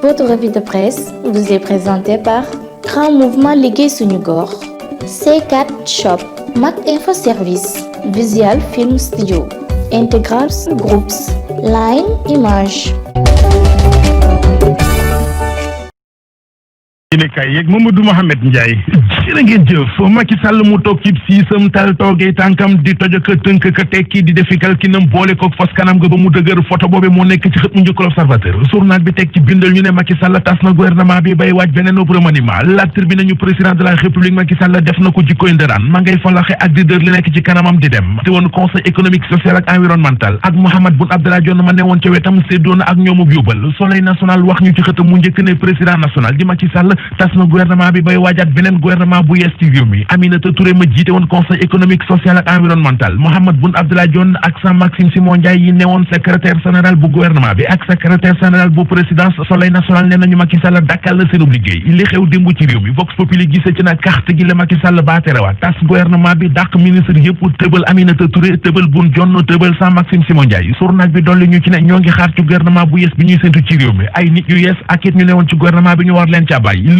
Votre revue de presse vous est présentée par Grand Mouvement Liggéey Suñu Gox, C4 Shop, Mac Info Service, Visual Film Studio, Integral Groups, Line Image. ne kay yeeg Mamadou Mouhamed Ndiaye jërë ngeen jëf Macky Sall mu toog ci siisam tal toogee tànkam di tojo ka tënk ka tekki di defikal ki nam boole ko fas kanam ga ba mu dëgër photo boobe moo nekk ci xët mu njëkk L'Observateur journal bi teg ci bindal ñu ne Macky Sall tas na gouvernement bi bay waaj beneen remaniement La Tribune nañu président de la République Macky Sall def na ko jikkoy ndëraan ma ngay falaxe ak di dër li nekk ci kanamam di dem te woon conseil économique social ak environnemental ak Mahammed Boun Abdallah Dionne ma newoon ca wetam séddoona ak ñoomub yóbbal Soleil national wax ñu ci xëtam mu njëkk ne président national di Macky Sall tas na gouvernement bi bay waajaat beneen gouvernement bu yees ci réew mi Aminata Touré ma jiite woon conseil économique social ak environnemental Mahammed Boun Abdallah Dionne ak Jean-Maxime Simon Ndiaye yi newoon secrétaire général bu gouvernement bi ak secrétaire général bu présidence Soleil national nee nañu Macky Sall dakkal na seenub liggéey li xew démb ci réew mi Vox Populi gisee ci na carte gi la Macky Sall baaterewaat tas gouvernement bi dàq ministre yëpp tëbal Aminata Touré tëbal Boun Dionne tëbal Jean-Maxime Simon Ndiaye journal bi dolli ñu ci ne ñoo ngi xaar ci gouvernement bu yees bi ñuy séntu ci réew mi ay nit yu yees ak it ñu newoon ci gouvernement bi ñu war leen ca bàyyi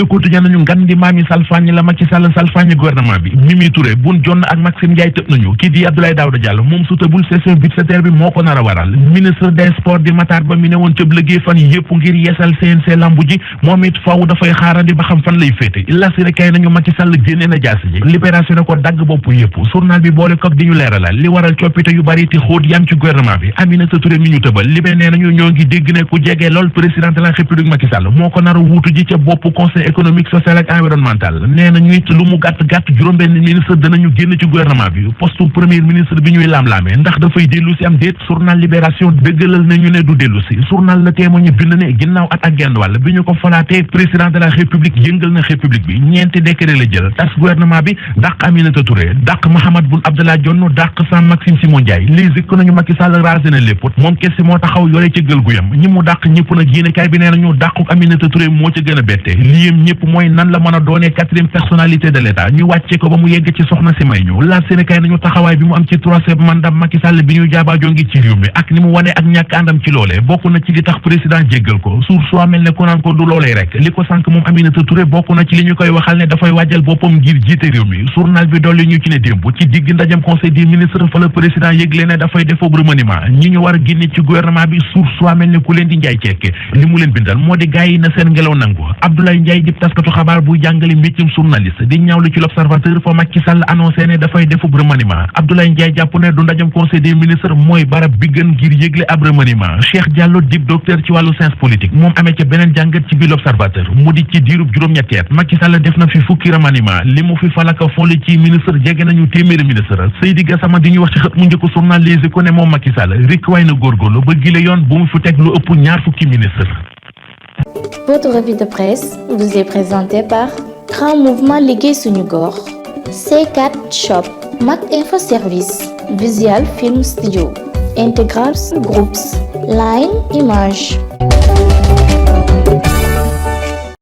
nañu ngan di maami salfaañi la Macky Sall salfaañi gouvernement bi Mimi Touré Boun Dionne ak Maxime Ndiaye tëb nañu kii di Abdoulaye Daouda Diallo moom su tëbul session budgétaire bi moo ko nar a waral ministre des sports di Matar Ba mi ne woon cëb liggéey fan yëpp ngir yeesal CNC lambu ji moom it faaw dafay xaarandi ba xam fan lay féete la si kay nañu Macky Sall génne na jaasi ji libération ne ko dagg bopp yëpp journal bi boole koog di ñu leeralal li waral coppite yu bari ti xóot yam ci gouvernement bi Aminata Touré mi ñu tëbal libé nee nañu ñoo ngi dégg ne ku jege lool président de la République Macky Sall moo ko nar a wuutu ji ca bopp conseil économique social ak environnemental nee na ñu it lu mu gàtt juróom-benn ministre danañu génn ci gouvernement bi poste premier ministre bi ñuy laam-laamee ndax dafay dellu si am déet journal libération dëggalal nañu ne du dellu si journal Le Témoin ñu bind ne ginnaaw at ak genn wàll bi ñu ko falaatee président de la république yëngal na république bi ñeenti décret la jël tas gouvernement bi dàq Aminata Touré dàq Mahammed Boun Abdallah Dionne dàq Jean-Maxime Simon Ndiaye les éco nañu Macky Sall rasé na lépp moom kese moo taxaw yore ca gël gu yam ñi mu dàq ñëpp nag yéenekaay bi nee nañu dàqu Aminata Touré moo ca gën a bette li yëm ñëpp mooy nan la mën a doonee quatrième personnalité de l'État ñu wàcce ko ba mu yegg ci soxna si may ñu la Sénégal nañu taxawaay bi mu am ci troisième mandat Macky Sall bi ñu jaabaajo ngi ci réew mi ak ni mu wane ak ñàkk àndam ci loolee bokk na ci li tax président jéggal ko suur soo mel ne ko naan ko du loolee rek li ko sànk moom Aminata Touré bokk na ci li ñu koy waxal ne dafay wàjjal boppam ngir jiite réew mi journal bi dolli ñu ci ne démb ci digg ndajam conseil des ministres fa la président yëgle ne dafay def remaniement ñi ñu war a génne ci gouvernement bi suur soo mel ne ku leen di njaay cekke li mu leen bindal moo di gaay yi na seen ngelaw nangu Abdoulaye Ndiaye di taskatu xabaar bu jàngale métier journaliste di ñaawlu ci L'Observateur fa Macky Sall annoncé ne dafay defub remaniement Abdoulaye Ndiaye jàpp ne du ndajam conseil des ministres mooy barab bi gën ngir yëgle ab remaniement Cheikh Diallo dib docteur ci wàllu science politique moom amee ca beneen jàngat ci biir L'Observateur mu di ci diirub juróom-ñetti at Macky Sall def na fi fukki remaniement li mu fi falaka foole ci ministre jege nañu téeméeri ministre Seydi Gassama di ñu wax ci xët mu njëkk journal Les Échos ne moom Macky Sall rek waay na góorgóorlu ba gile yoon bu mu fi teg lu ëpp ñaar fukki ministre. Votre revue de presse vous est présentée par Grand Mouvement Liggéey Suñu Gox, C4 Shop, Mac Info Service, Visual Film Studio, Integral Groups, Line Image.